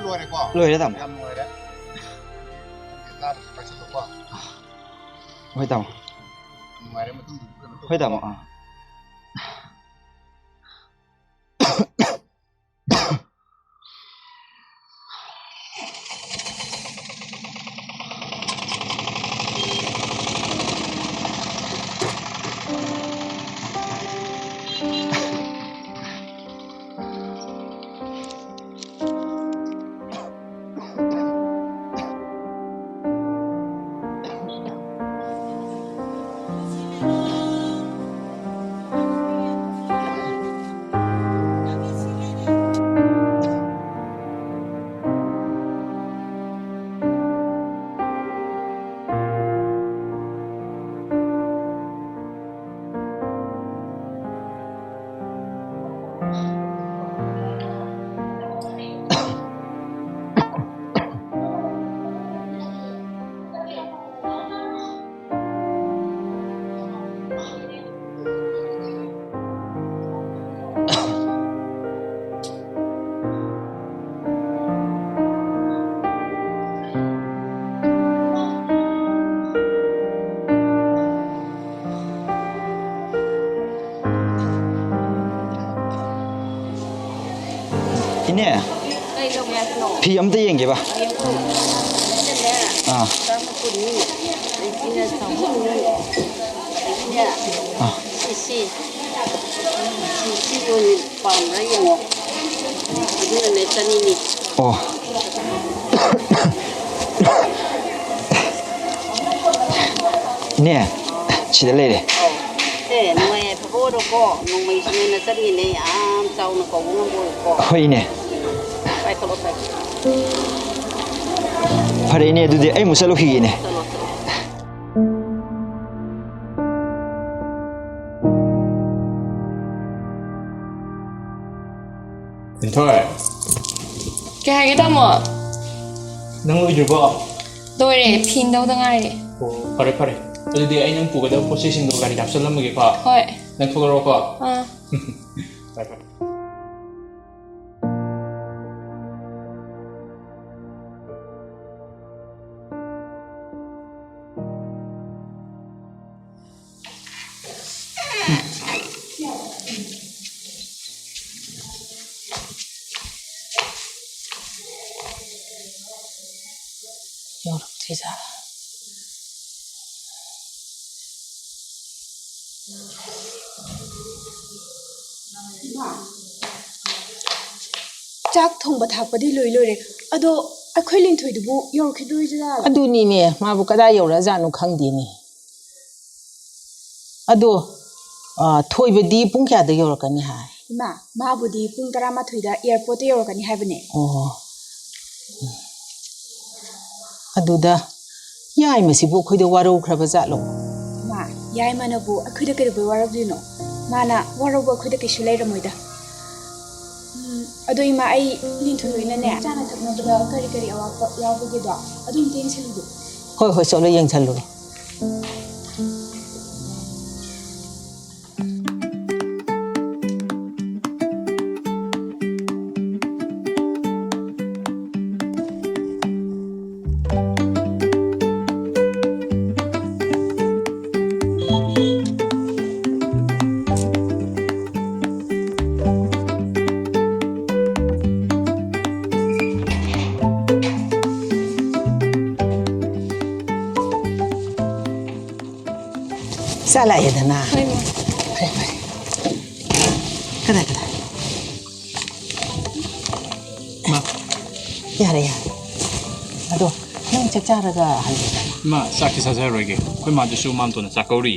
ꯂꯣꯏꯔꯦꯀꯣ? ꯂꯣꯏꯔꯦ, ꯇꯥꯃꯣ꯫ ꯌꯥꯝ ꯅꯨꯡꯉꯥꯏꯔꯦ꯫ ꯆꯥꯕꯁꯨ ꯄꯥꯏꯁꯜꯂꯣꯀꯣ꯫ ꯍꯣꯏ, ꯇꯥꯃꯣ꯫ ꯅꯨꯡꯉꯥꯏꯔꯦ, ꯃꯇꯨꯡꯗ ꯀꯩꯅꯣ ꯇꯧ-, ꯍꯣꯏ, ꯇꯥꯃꯣ꯫ ꯑꯥ꯫ ꯏꯅꯦ, ꯀꯩ ꯇꯧꯒꯦ ꯍꯥꯏꯕꯅꯣ? ꯐꯤ ꯑꯝꯇ ꯌꯦꯡꯒꯦꯕ꯫ ꯌꯦꯡꯉꯣ꯫ ꯁꯤꯅꯅꯦ, ꯑꯥ꯫ ꯆꯥꯝꯃ ꯀꯨꯟꯅꯤ꯫ ꯑꯗꯩ ꯁꯤꯅ ꯆꯍꯨꯝꯅꯤ꯫ ꯑꯗꯩ ꯁꯤꯅ ꯑꯥ꯫ ꯁꯤ, ꯁꯤ꯫ ꯁꯤ, ꯁꯤ ꯑꯣꯏꯅ ꯄꯥꯝꯕ꯭ꯔꯥ ꯌꯦꯡꯉꯣ꯫ ꯑꯗꯨꯅꯅꯦ ꯆꯅꯤꯅꯤ꯫ ꯑꯣ꯫ ꯏꯅꯦ, ꯁꯤꯗ ꯂꯩꯔꯦ꯫ ꯑꯧ꯫ ꯑꯦ, ꯅꯨꯡꯉꯥꯏ ꯌꯥꯏꯐꯕ ꯑꯣꯏꯔꯣꯀꯣ꯫ ꯅꯣꯡꯃꯩꯁꯨ ꯅꯣꯏꯅ ꯆꯠꯂꯤꯅꯦ, ꯌꯥꯝ ꯆꯥꯎꯅ ꯀꯧꯕ ꯉꯝꯕ ꯑꯣꯏꯀꯣ꯫ ꯍꯣꯏ, ꯏꯅꯦ꯫ ꯄꯥꯏꯈꯠꯂꯣ, ꯄꯥꯏꯈꯠꯂꯣ꯫ ꯐꯔꯦ, ꯏꯅꯦ, ꯑꯗꯨꯗꯤ ꯑꯩ ꯑꯃꯨꯛ ꯆꯠꯂꯨꯈꯤꯒꯦꯅꯦ꯫ ꯆꯠꯂꯣ, ꯆꯠꯂꯣ꯫ ꯂꯤꯟꯊꯣꯏ꯫ ꯀꯩ ꯍꯥꯏꯒꯦ, ꯇꯥꯃꯣ? ꯅꯪ ꯂꯣꯏꯗ꯭ꯔꯤꯕꯣ? ꯂꯣꯏꯔꯦ, ꯐꯤ ꯏꯟꯗꯧꯗ ꯉꯥꯏꯔꯦ꯫ ꯑꯣ, ꯐꯔꯦ, ꯐꯔꯦ꯫ ꯑꯗꯨꯗꯤ ꯑꯩ ꯅꯪ ꯄꯨꯒꯗꯕ ꯄꯣꯠ ꯆꯩꯁꯤꯡꯗꯣ ꯒꯥꯔꯤꯗ ꯍꯥꯞꯆꯜꯂꯝꯃꯒꯦꯀꯣ꯫ ꯍꯣꯏ꯫ ꯅꯪ ꯊꯣꯛꯂꯛꯑꯣꯀꯣ꯫ ꯑꯥ꯫ ꯐꯔꯦ, ꯐꯔꯦ꯫ ꯄꯤꯖꯥ꯫ ꯆꯥꯛ ꯊꯣꯡꯕ ꯊꯥꯛꯄꯗꯤ ꯂꯣꯏ ꯂꯣꯏꯔꯦ꯫ ꯑꯗꯣ ꯑꯩꯈꯣꯏ ꯂꯤꯟꯊꯣꯏꯗꯨꯕꯨ ꯌꯧꯔꯛꯈꯤꯗꯣꯏꯖꯥꯠꯂꯣ? ꯑꯗꯨꯅꯤꯅꯦ, ꯃꯥꯕꯨ ꯀꯗꯥꯏ ꯌꯧꯔꯛꯑꯖꯥꯠꯅꯣ ꯈꯪꯗꯦꯅꯦ꯫ ꯑꯗꯣ, ꯑ, ꯊꯣꯏꯕꯗꯤ ꯄꯨꯡ ꯀꯌꯥꯗ ꯌꯧꯔꯛꯀꯅꯤ ꯍꯥꯏ? ꯏꯃꯥ, ꯃꯥꯕꯨꯗꯤ ꯄꯨꯡ ꯇꯔꯥꯃꯥꯊꯣꯏꯗ ꯑꯦꯌꯥꯔꯄꯣꯔꯠꯇ ꯌꯧꯔꯛꯀꯅꯤ ꯍꯥꯏꯕꯅꯦ꯫ ꯑꯣ꯫ ꯑꯗꯨꯗ ꯌꯥꯏꯃꯁꯤꯕꯨ ꯑꯩꯈꯣꯏꯗ ꯋꯥꯔꯧꯈ꯭ꯔꯕ ꯖꯥꯠꯂꯣ? ꯏꯃꯥ, ꯌꯥꯏꯃꯅꯕꯨ ꯑꯩꯈꯣꯏꯗ ꯀꯩꯗꯧꯕꯩ ꯋꯥꯔꯧꯗꯣꯏꯅꯣ? ꯃꯥꯅ ꯋꯥꯔꯧꯕ ꯑꯩꯈꯣꯏꯗ ꯀꯩꯁꯨ ꯂꯩꯔꯝꯃꯣꯏꯗ꯫ ꯎꯝ, ꯑꯗꯣ ꯏꯃꯥ, ꯑꯩ ꯂꯤꯟꯊꯣꯏ ꯍꯣꯏꯅꯅꯦ, ꯆꯥꯅ ꯊꯛꯅꯕꯗ ꯀꯔꯤ ꯀꯔꯤ ꯑꯋꯥꯠꯄ ꯌꯥꯎꯕꯒꯦꯗꯣ ꯑꯗꯨ ꯑꯝꯇ ꯌꯦꯡꯁꯜꯂꯨꯒꯦ꯫ ꯍꯣꯏ, ꯍꯣꯏ, ꯆꯠꯂꯣ ꯌꯦꯡꯁꯜꯂꯨꯔꯣ꯫ ꯆꯥ ꯂꯥꯛꯑꯦꯗꯅ꯫ ꯍꯣꯏ, ꯃꯥ꯫ ꯐꯔꯦ, ꯐꯔꯦ꯫ ꯀꯗꯥꯏ, ꯀꯗꯥꯏ? ꯃꯥ꯫ ꯌꯥꯔꯦ, ꯌꯥꯔꯦ꯫ ꯑꯗꯣ ꯅꯪ ꯆꯥꯛ ꯆꯥꯔꯒ ꯍꯜꯂꯣꯗꯅ꯫ ꯏꯃꯥ, ꯆꯥꯛꯇꯤ ꯆꯥꯖꯔꯔꯣꯏꯒꯦ꯫ ꯑꯩꯈꯣꯏ ꯃꯥꯗꯨꯁꯨ ꯃꯥꯝꯇꯣꯟꯅ ꯆꯥꯛ ꯀꯧꯔꯤ꯫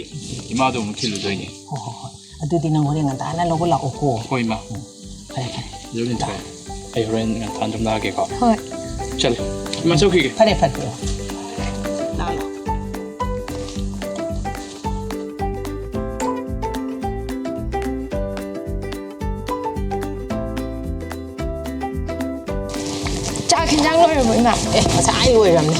ꯏꯃꯥꯗꯣ ꯑꯃꯨꯛ ꯊꯤꯜꯂꯨꯗꯣꯏꯅꯦ꯫ ꯍꯣ, ꯍꯣ, ꯍꯣꯏ꯫ ꯑꯗꯨꯗꯤ ꯅꯪ ꯍꯣꯔꯦꯟ ꯉꯟꯇꯥꯅ ꯂꯧꯕ ꯂꯥꯛꯑꯣꯀꯣ꯫ ꯍꯣꯏ, ꯏꯃꯥ꯫ ꯎꯝ, ꯐꯔꯦ, ꯐꯔꯦ꯫ ꯂꯧ ꯂꯤꯟꯊꯣꯏ, ꯑꯩ ꯍꯣꯔꯦꯟ ꯉꯟꯇꯥꯅ ꯑꯗꯨꯝ ꯂꯥꯛꯑꯒꯦꯀꯣ꯫ ꯍꯣꯏ꯫ ꯆꯠꯂꯦ꯫ ꯏꯃꯥ, ꯆꯧꯈꯤꯒꯦ꯫ ꯐꯔꯦ, ꯐꯔꯦ꯫ ꯂꯥꯛꯑꯣ, ꯂꯥꯛꯑꯣ꯫ ꯆꯥꯛ ꯍꯤꯟꯖꯥꯡ ꯂꯣꯏꯔꯕꯣ, ꯏꯃꯥ? ꯑꯦ, ꯉꯁꯥꯏ ꯂꯣꯏꯔꯝꯅꯦ꯫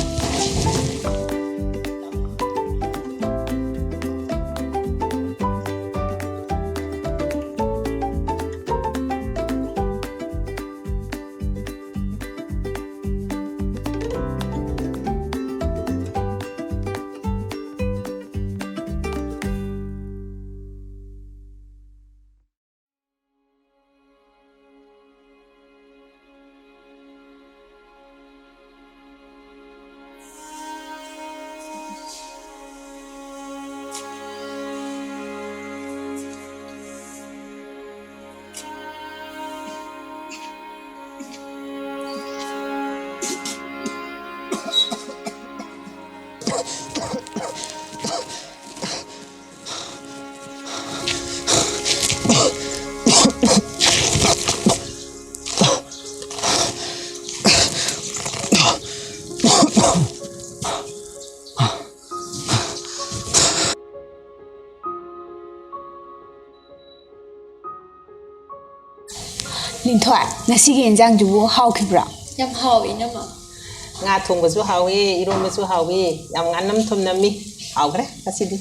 ꯂꯤꯟꯊꯣꯏ, ꯉꯁꯤꯒꯤ ꯏꯟꯖꯥꯡꯗꯨꯕꯨ ꯍꯥꯎꯈꯤꯕ꯭ꯔꯣ? ꯌꯥꯝ ꯍꯥꯎꯋꯦ, ꯏꯅꯝꯃ꯫ ꯉꯥ ꯊꯣꯡꯕꯁꯨ ꯍꯥꯎꯋꯤ, ꯏꯔꯣꯝꯕꯁꯨ ꯍꯥꯎꯋꯤ, ꯌꯥꯝ ꯉꯥꯅꯝ ꯊꯨꯝꯅꯝꯃꯤ꯫ ꯍꯥꯎꯈ꯭ꯔꯦ ꯉꯁꯤꯗꯤ꯫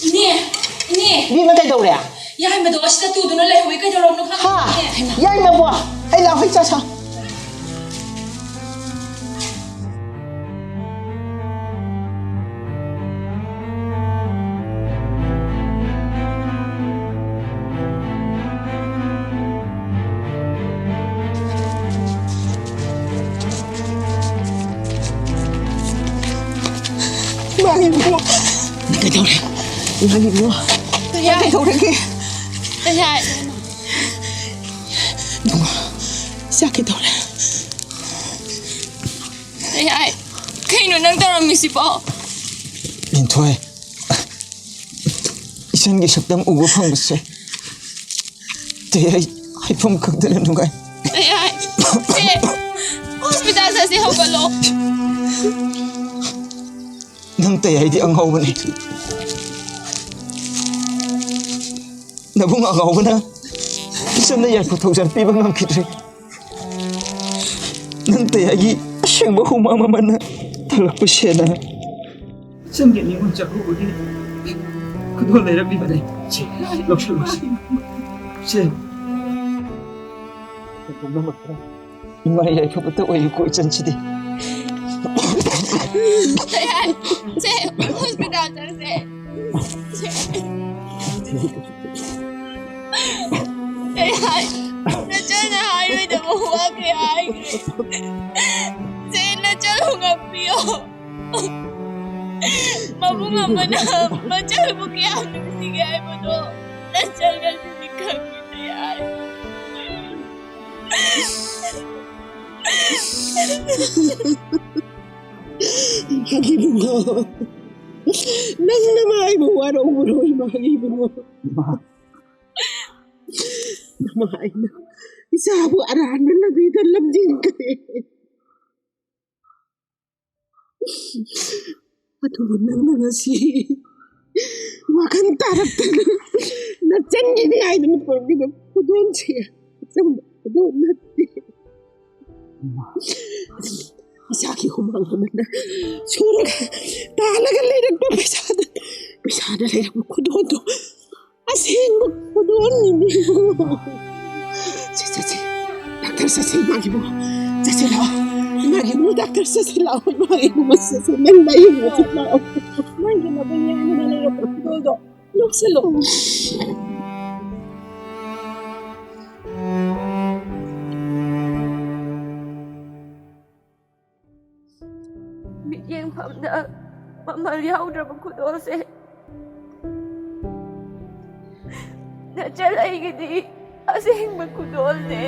ꯏꯅꯦ, ꯏꯅꯦ꯫ ꯏꯕꯦꯝꯃ, ꯀꯩꯗꯧꯔꯦ? ꯌꯥꯏꯃꯗꯣ ꯑꯁꯤꯗ ꯇꯨꯗꯨꯅ ꯂꯩꯍꯧꯋꯤ, ꯀꯩꯗꯧꯔꯕꯅꯣ ꯍꯥ? ꯈꯪꯗꯦ, ꯏꯅꯦ꯫ ꯌꯥꯏꯃꯕꯣ? ꯑꯩ ꯂꯥꯛꯑꯣ, ꯑꯩ ꯆꯥ ꯁꯥ꯫ ꯏꯃꯥꯒꯤꯕꯨ꯫ ꯅꯪ ꯀꯩꯗꯧꯔꯦ? ꯏꯃꯥꯒꯤꯕꯨ꯫ ꯀꯩꯗꯧꯔꯦ? ꯀꯩꯗꯧꯔꯒꯦ? ꯀꯩ ꯍꯥꯏ? ꯏꯕꯨꯡꯉꯣ, ꯏꯆꯥ ꯀꯩꯗꯧꯔꯦ? ꯀꯩ ꯍꯥꯏ? ꯀꯩꯅꯣ ꯅꯪ ꯇꯧꯔꯝꯃꯤꯁꯤꯕꯣ? ꯂꯤꯟꯊꯣꯏ, ꯏꯆꯟꯒꯤ ꯁꯛꯇꯝ ꯎꯕ ꯐꯪꯕꯁꯦ ꯇꯌꯥꯏ ꯍꯥꯏꯐꯝ ꯈꯪꯗꯅ ꯅꯨꯡꯉꯥꯏ꯫ ꯇꯌꯥꯏ, ꯁꯦ, ꯍꯣꯁꯄꯤꯇꯥꯜ ꯆꯠꯁꯤ, ꯍꯧꯒꯠꯂꯣ꯫ ꯅꯪ ꯇꯌꯥꯏꯗꯤ ꯑꯉꯥꯎꯕꯅꯤ꯫ ꯅꯕꯨꯡ ꯑꯉꯥꯎꯕꯅ ꯏꯆꯟꯗ ꯌꯥꯏꯐ ꯊꯧꯖꯥꯜ ꯄꯤꯕ ꯉꯝꯈꯤꯗ꯭ꯔꯦ꯫ ꯅꯪ ꯇꯌꯥꯏꯒꯤ ꯑꯁꯦꯡꯕ ꯍꯨꯃꯥꯡ ꯃꯃꯜꯅ ꯊꯜꯂꯛꯄ ꯁꯦꯟꯅ ꯏꯆꯟꯒꯤ ꯅꯤꯉꯣꯜ ꯆꯥꯛꯀꯧꯕꯒꯤ ꯈꯨꯗꯣꯜ ꯂꯩꯔꯛꯂꯤꯕꯅꯦ꯫ ꯁꯦ, ꯂꯧꯁꯤꯜꯂꯣ, ꯁꯦ꯫ ꯁꯦ꯫ ꯏꯃꯥ ꯌꯥꯏꯐꯕꯇ ꯑꯣꯏꯌꯨꯀꯣ, ꯏꯆꯟꯁꯤꯗꯤ꯫ ꯁꯦ, ꯍꯣꯁꯄꯤꯇꯥꯜ ꯆꯠꯁꯦ꯫ ꯁꯦ꯫ ꯀꯩ ꯍꯥꯏ? ꯅꯆꯟꯅ ꯍꯥꯏꯔꯣꯏꯗꯕ ꯋꯥ ꯀꯌꯥ ꯍꯥꯏꯈ꯭ꯔꯦ꯫ ꯁꯦ, ꯅꯆꯟꯕꯨ ꯉꯥꯛꯄꯤꯌꯣ꯫ ꯃꯕꯨꯡ ꯑꯃꯅ ꯃꯆꯜꯕꯨ ꯀꯌꯥꯝ ꯅꯨꯡꯁꯤꯒꯦ ꯍꯥꯏꯕꯗꯣ ꯅꯆꯜꯅꯗꯤ ꯈꯪꯕꯤꯗꯦ ꯍꯥꯏ꯫ ꯏꯕꯨꯡꯉꯣ, ꯅꯪ ꯅꯃꯥ ꯑꯩꯕꯨ ꯋꯥꯔꯧꯕ꯭ꯔꯣ, ꯏꯃꯥ, ꯏꯕꯨꯡꯉꯣ? ꯏꯃꯥ꯫ ꯅꯃꯥ ꯑꯩꯅ ꯏꯆꯥꯕꯨ ꯑꯔꯥꯟꯕ ꯂꯝꯕꯤꯗ ꯂꯝꯖꯤꯡꯈ꯭ꯔꯦ꯫ ꯑꯗꯨꯕꯨ ꯅꯪꯅ ꯉꯁꯤ ꯋꯥꯈꯜ ꯇꯥꯔꯛꯇꯅ ꯅꯆꯟꯒꯤꯅꯤ ꯍꯥꯏꯗꯨꯅ ꯄꯨꯔꯛꯂꯤꯕ ꯈꯨꯗꯣꯜꯁꯦ ꯑꯆꯝꯕ ꯈꯨꯗꯣꯜ ꯅꯠꯇꯦ꯫ ꯏꯁꯥꯒꯤ ꯍꯨꯃꯥꯡ ꯃꯃꯜꯅ ꯁꯨꯔꯒ ꯇꯥꯜꯂꯒ ꯂꯩꯔꯛꯄ ꯄꯩꯁꯥꯗ, ꯄꯩꯁꯥꯅ ꯂꯩꯔꯛꯄ ꯈꯨꯗꯣꯜꯗꯣ ꯑꯁꯦꯡꯕ ꯈꯨꯗꯣꯜꯅꯤꯅꯦ꯫ ꯁꯤ ꯆꯠꯁꯤ, ꯗꯥꯛꯇꯔ ꯆꯠꯁꯤ, ꯏꯃꯥꯒꯤꯕꯨ ꯆꯠꯁꯤ ꯂꯥꯛꯑꯣ꯫ ꯏꯃꯥꯒꯤꯕꯨ ꯗꯥꯛꯇꯔ ꯆꯠꯁꯤ ꯂꯥꯛꯑꯣ꯫ ꯏꯃꯥꯒꯤꯕꯨ ꯆꯠꯁꯤ, ꯅꯪ ꯂꯥꯏꯌꯦꯡꯕ ꯆꯠꯁꯤ ꯂꯥꯛꯑꯣ꯫ ꯅꯪꯒꯤ ꯅꯕꯨꯡ ꯌꯥꯝꯅ ꯂꯩꯔꯛꯄ ꯈꯨꯗꯣꯜꯗꯣ ꯂꯧꯁꯤꯜꯂꯣ꯫ ꯃꯤꯠꯌꯦꯡꯐꯝꯗ ꯃꯃꯜ ꯌꯥꯎꯗ꯭ꯔꯕ ꯈꯨꯗꯣꯜꯁꯦ ꯅꯆꯜ ꯑꯩꯒꯤꯗꯤ ꯑꯁꯦꯡꯕ ꯈꯨꯗꯣꯜꯅꯦ꯫